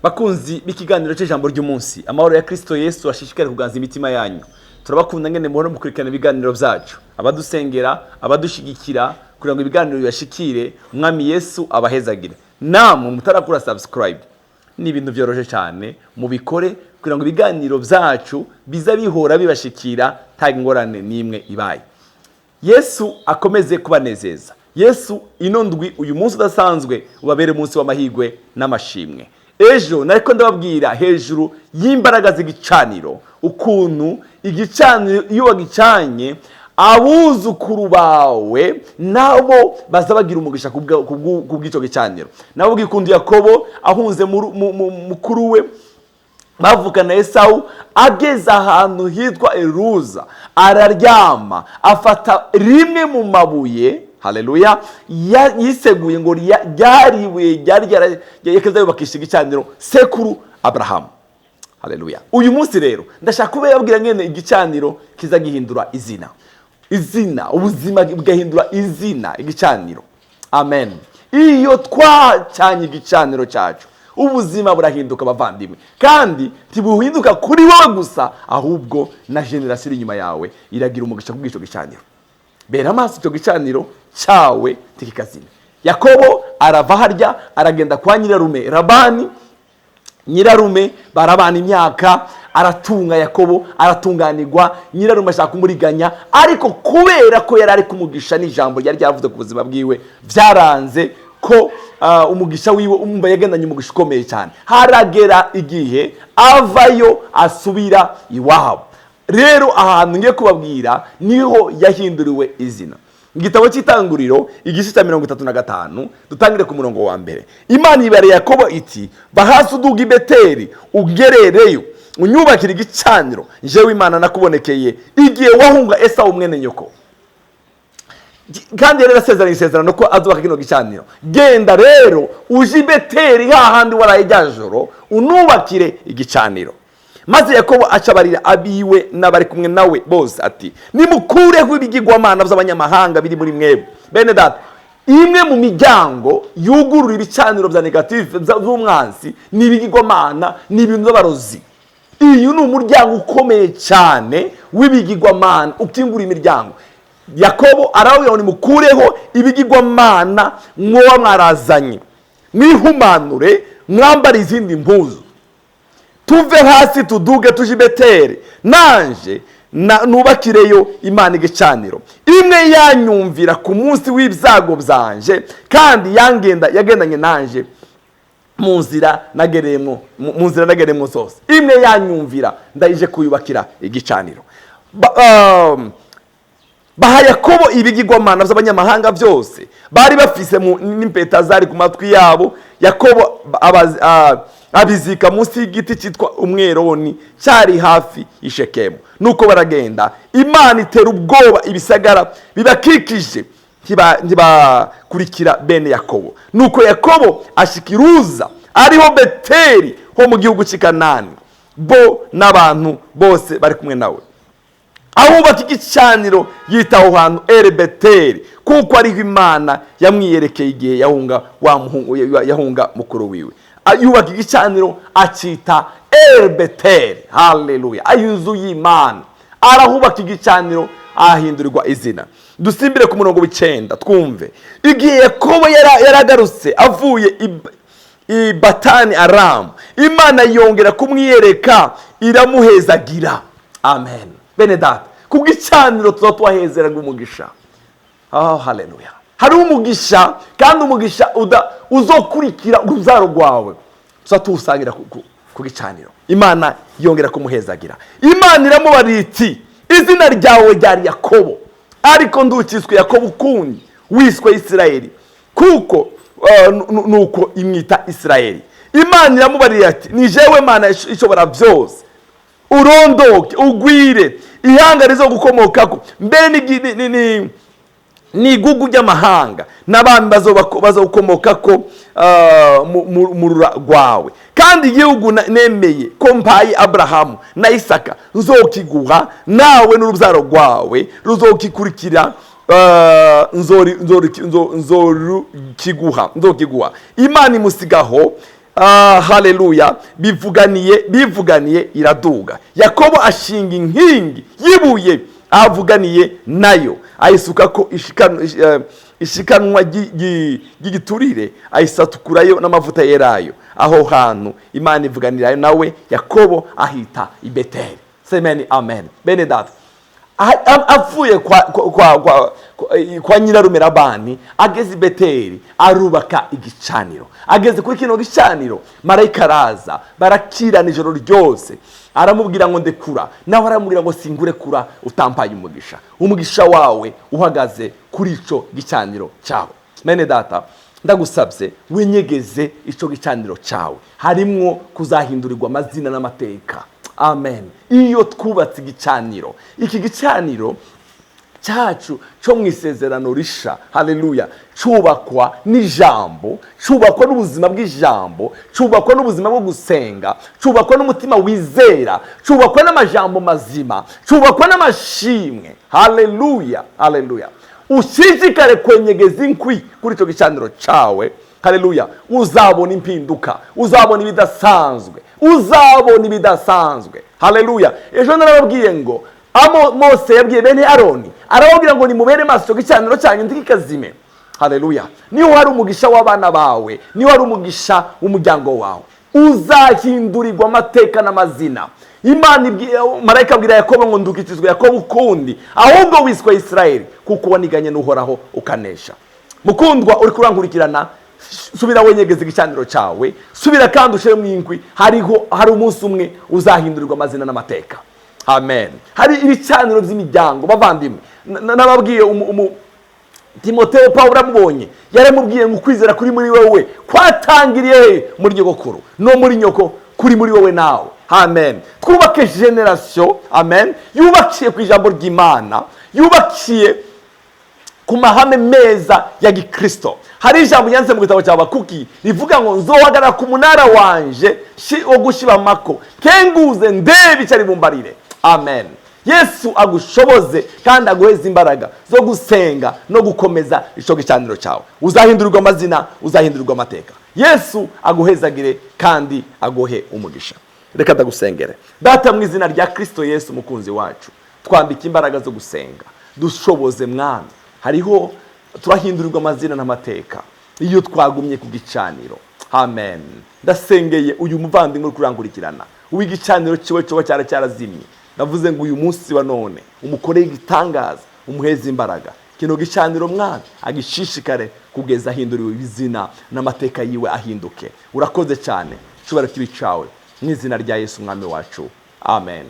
Bakunzi b'ikiganiro cy'ijambo ry'umunsi, amahoro ya Kristo Yesu ashishikare kuganza imitima yanyu. Turabakunda ngene muhora mukurikirana ibiganiro byacu, abadusengera, abadushigikira kugira ngo ibiganiro bibashikire. Umwami Yesu abahezagire. Namwe mutarakora subscribe, ni ibintu byoroshye cyane, mubikore kugira ngo ibiganiro byacu biza bihora bibashikira nta ngorane n'imwe ibaye. Yesu akomeze kubanezeza. Yesu ino ndwi, uyu munsi udasanzwe, ubabere umunsi w'amahirwe n'amashimwe. Ejo nariko ndababwira hejuru y'imbaraga z'igicaniro, ukuntu igicaniro iyo wagicanye abuzukuru bawe nabo baza bagira umugisha kubw'icyo gicaniro. Nabo bwikundu Yakobo ahunze mukuru we bavukana Esawu, ageze ahantu hitwa Eruza araryama, afata rimwe mu mabuye, haleluya, yiseguye ngo ryari ibuye ryari yakaza yubakisha igicaniro sekuru Aburahamu. Haleluya. Uyu munsi rero ndashaka kubabwira ngene igicaniro kiza gihindura izina, izina ubuzima bugahindura izina igicaniro. Amen. Iyo twacanye igicaniro cyacu, ubuzima burahinduka, bavandimwe, kandi ntibuhinduka kuri wowe gusa, ahubwo na génération iri inyuma yawe iragira umugisha kubw'icyo gicaniro. Bera amaso icyo gicaniro cyawe ntikikazime. Yakobo arava harya, aragenda kwa nyirarume Labani. Nyirarume barabana imyaka, aratunga, Yakobo aratunganirwa. Nyirarume ashaka kumuriganya, ariko kubera ko yari ari kumugisha n'ijambo ryari ryavuze ku buzima bwiwe, byaranze ko umugisha wiwe umva yagendanye umugisha ukomeye cyane. Haragera igihe avayo asubira iwabo. Rero ahantu ngiye kubabwira niho yahinduriwe izina. Igitabo cy'Itanguriro, igice cya 35, dutangire ku murongo wa mbere. Imana ibara Yakobo iti: "Va hasi uduga i Beteli, ugerereyo unyubakire igicaniro, njyewe Imana nakubonekeye igihe wahunga Esawu mwene nyoko." Kandi yari yarasezeranye isezerano ko azubaka kino gicaniro. "Genda rero uje i Beteli hahandi waraye rya joro, unubakire igicaniro." Maze Yakobo acabarira abiwe n'abari kumwe nawe bose ati: "Nimukureho ibigirwamana by'abanyamahanga biri muri mwebwe." Bene data, imwe mu miryango yugurura ibicaniro bya négatif z'umwansi ni ibigirwamana, ni ibintu by'abarozi. Uyu ni umuryango ukomeye cyane w'ibigirwamana ukingura imiryango. Yakobo arababwira ngo: "Nimukureho ibigirwamana mwoba mwarazanye, mwihumanure, mwambare izindi mpuzu, tuve hasi tuduge tuje i Beteli, nanje nubakireyo Imana igicaniro, imwe yanyumvira ku munsi w'ibyago byanje, kandi yangenda yagendanye nanje mu nzira nagereyemo, mu nzira nagereyemo zose. Imwe yanyumvira, ndayije kuyubakira igicaniro." Baha Yakobo ibigirwamana by'abanyamahanga byose bari bafise n'impeta zari ku matwi yabo. Yakobo abizika munsi y'igiti cyitwa umweroni cyari hafi y'Ishekemu. Nuko baragenda, Imana itera ubwoba ibisagara bibakikije, ntibakurikira bene Yakobo. Nuko Yakobo ashika Iruza, ariho Beteli, ho mu gihugu cy'i Kanani, bo n'abantu bose bari kumwe nawe. Ahubaka igicaniro, yita aho hantu Eri Beteli, kuko ariho Imana yamwiyerekeye igihe yahunga wa muhungu, yahunga mukuru wiwe. Yubaka igicaniro, acita Eri Beteli. Haleluya! Inzu y'Imana. Arahubaka igicaniro, ahindurirwa izina. Dusimbire ku murongo w'icenda twumve. Igihe Yakobo yaragarutse avuye i Batani Aramu, Imana yongera kumwiyereka, iramuhezagira. Amen. Bene data, ku gicaniro tuba tuhahezeraga umugisha. Oh, haleluya! Hari umugisha, kandi umugisha uzokurikira urubyaro rwawe, tuza tuwusangira ku gicaniro. Imana yongera kumuhezagira. Imana iramubarira iti: "Izina ryawe ryari Yakobo, ariko ndukiswe Yakobo ukundi, wiswe Isirayeli." Kuko nuko imwita Isirayeli. Imana iramubarira ati: "Ni jewe Mana ishobora byose. Urondoke, ugwire, ihanga rizogukomokako mbere ni igugu ry'amahanga, n'abami bazokomokako mu rura rwawe. Kandi igihugu nemeye ko mpaye Aburahamu na Isaka nzokiguha, nawe n'urubyaro rwawe ruzokikurikira, nzokiguha." Imana imusigaho. Ah, haleluya! Bivuganiye iraduga. Yakobo ashinga inkingi y'ibuye avuganiye nayo, ayisuka ko ishikanwa ry'igiturire, ayisatukurayo n'amavuta yerayo. Aho hantu Imana ivuganirayo nawe, Yakobo ahita i Beteli. Semeni amen. Bene data, avuye kwa nyirarume Labani, ageze i Beteli arubaka igicaniro. Ageze kuri kino gicaniro, marayika araza, barakirana ijoro ryose. Aramubwira ngo: "Ndekura." Nawe aramubwira ngo: "Singurekura utampaye umugisha." Umugisha wawe uhagaze kuri ico gicaniro cyawe. Mene data, ndagusabye winyegeze ico gicaniro cyawe, harimwo kuzahindurirwa amazina n'amateka. Amen. Iyo twubatse igicaniro, iki gicaniro cyacu cyo mu isezerano risha, haleluya, cyubakwa n'ijambo, cyubakwa n'ubuzima bw'ijambo, cyubakwa n'ubuzima bwo gusenga, cyubakwa n'umutima wizera, cyubakwa n'amajambo mazima, cyubakwa n'amashimwe. Haleluya, haleluya! Ushishikare kwenyegeza inkwi kuri icyo gicaniro cyawe. Haleluya! Uzabona impinduka, uzabona ibidasanzwe, uzabona ibidasanzwe. Haleluya! Ejo narababwiye ngo amo Mose yabwiye bene Aroni, arababwira ngo: "Nimubere maso icyo gicaniro cyanyu ntikikazime." Haleluya! Niho hari umugisha w'abana bawe, niho hari umugisha w'umuryango wawe, uzahindurirwa amateka n'amazina. Imana marayika abwira Yakobo ngo: "Ndukikizwe Yakobo ukundi, ahubwo wiswe Isirayeli, kuko waniganye n'Uhoraho ukanesha." Mukundwa uri kurankurikirana, subira wenyegeza igicaniro cyawe, subira kandi ushyiremo inkwi. Hariho hari umunsi umwe uzahindurirwa amazina n'amateka. Amen. Hari ibicaniro by'imiryango, bavandimwe. Nababwiye Timoteo, Pawulo amubonye yaramubwiye ngo: "Ukwizera kuri muri wowe kwatangiriye he? Muri nyogokuru no muri nyoko, kuri muri wowe nawe." Amen. Twubake génération, amen, yubakiye ku ijambo ry'Imana, yubakiye ku mahame meza ya gikristo. Hari ijambo ryanditse mu gitabo cya Habakuki rivuga ngo: "Nzohagarara ku munara wanje wo gushibamako, kenguze ndebe icyo ari bumbarire." Amen. Yesu agushoboze kandi aguheze imbaraga zo gusenga no gukomeza ico gicaniro cyawe. Uzahindurirwa amazina, uzahindurirwa amateka. Yesu aguhezagire kandi aguhe umugisha. Reka ndagusengere. Data, mu izina rya Kristo Yesu umukunzi wacu, twambika imbaraga zo gusenga. Dushoboze, Mwami. Hariho turahindurirwa amazina n'amateka iyo twagumye ku gicaniro. Amen. Ndasengeye uyu muvandimwe uri kurankurikirana, uw'igicaniro kiwe cyoba cyara cyarazimye. Ndavuze ngo uyu munsi wa none umukoreye igitangaza, umuheze imbaraga. Kino gicaniro, Mwami, agishishikare kugeza ahinduriwe izina n'amateka yiwe ahinduke. Urakoze cyane. Cyubahiro kibi cawe, mu izina rya Yesu umwami wacu, amen.